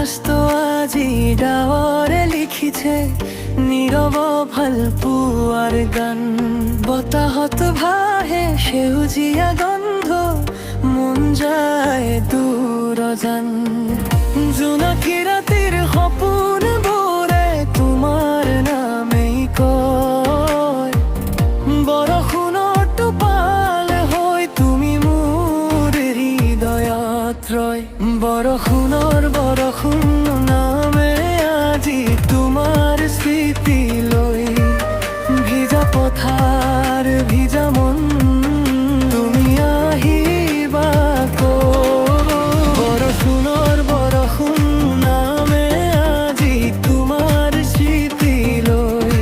আকাশটো আজি ডাৱৰে লিখিছে নীৰৱ ভালপোৱাৰ গান। বতাহত ভাহে সেউজীয়া গন্ধ, মন যায় দূৰ জান। জোনাকী ৰাতিৰ সপোনবোৰে তোমাৰ নামেই কয়। বৰষুণৰ টোপাল হৈ তুমি মোৰ হৃদয়ত ৰয়। বৰষুণৰ বৰষুণ নামে আজি তোমাৰ স্মৃতি লৈ। ভিজা পথাৰ, ভিজা মন, তুমি আহিবা ক'ত? বৰষুণৰ বৰষুণ নামে আজি তোমাৰ স্মৃতি লৈ।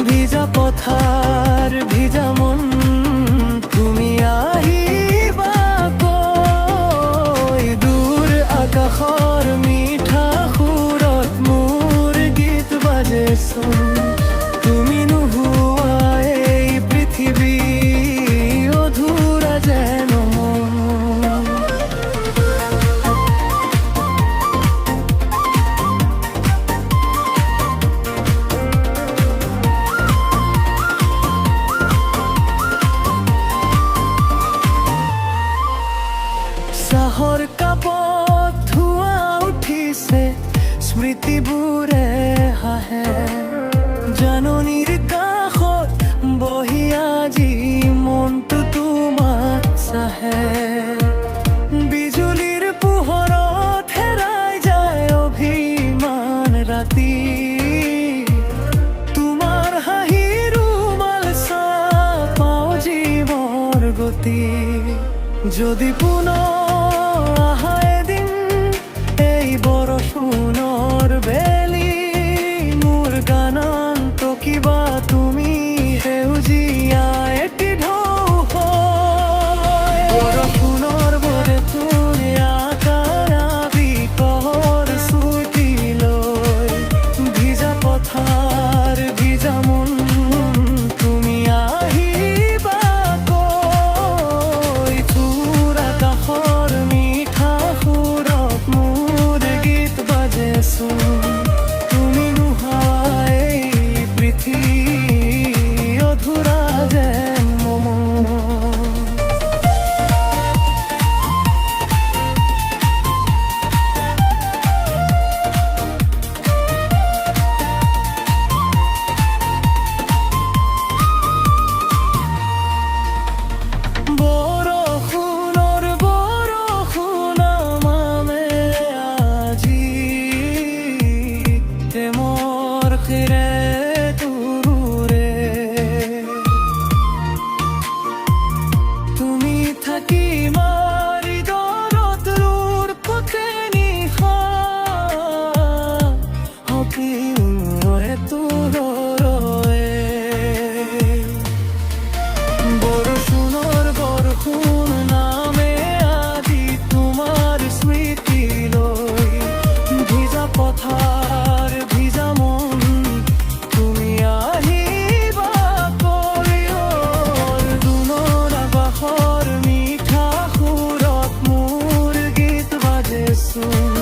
ভিজা পথাৰ, ভিজা মন, তুমি আহিবা কৈ? দূৰ আকাশৰ মিঠা সুৰত মোৰ গীত বাজেচোন। তুমি নোহোৱা এই পৃথিৱী অধুৰা যেন মন। চাহৰ কাপত ধোঁৱা উঠিছে, স্মৃতিবোৰে হাঁহে। জাননীৰ কাষত বহি আজি মনটো তোমাক চাহে। বিজুলীৰ পোহৰত হেৰাই যায় অভিমান ৰাতি। তোমাৰ হাঁহি ৰুমাল পাওঁ জীৱৰ গতি। যদি পুনৰ আহা এদিন এই বৰষুণৰ বেলি, মোৰ গানত কিবা তুমি সেউজীয়া এটি ঢৌ হৈ। বৰষুণৰ বৰষুণ বিকহৰ ছুটি লৈ। ভিজা পথাৰ, ভিজা মন, তুমি আহিবা কৈ? দূৰ আকাশৰ মিঠা সুৰত মোৰ গীত বাজেচোন। তুমি নোহোৱা এই পৃথিৱী অধুৰা যেন মন। বৰষুণৰ বৰষুণ নামে আজি প্ৰেমৰ খিৰে তুৰুৰে। তুমি থাকি মাৰি দৰত ৰুৰ পথে নিশা সপিৰে তোৰৰে। বৰষুণৰ বৰষুণ নামে আজি তোমাৰ স্মৃতি লৈ। ভিজা পথাৰ, ভিজা মন, তুমি আহিবা কৈ? দূৰৰ আকাশৰ মিঠা সুৰত মোৰ গীত বাজেচোন।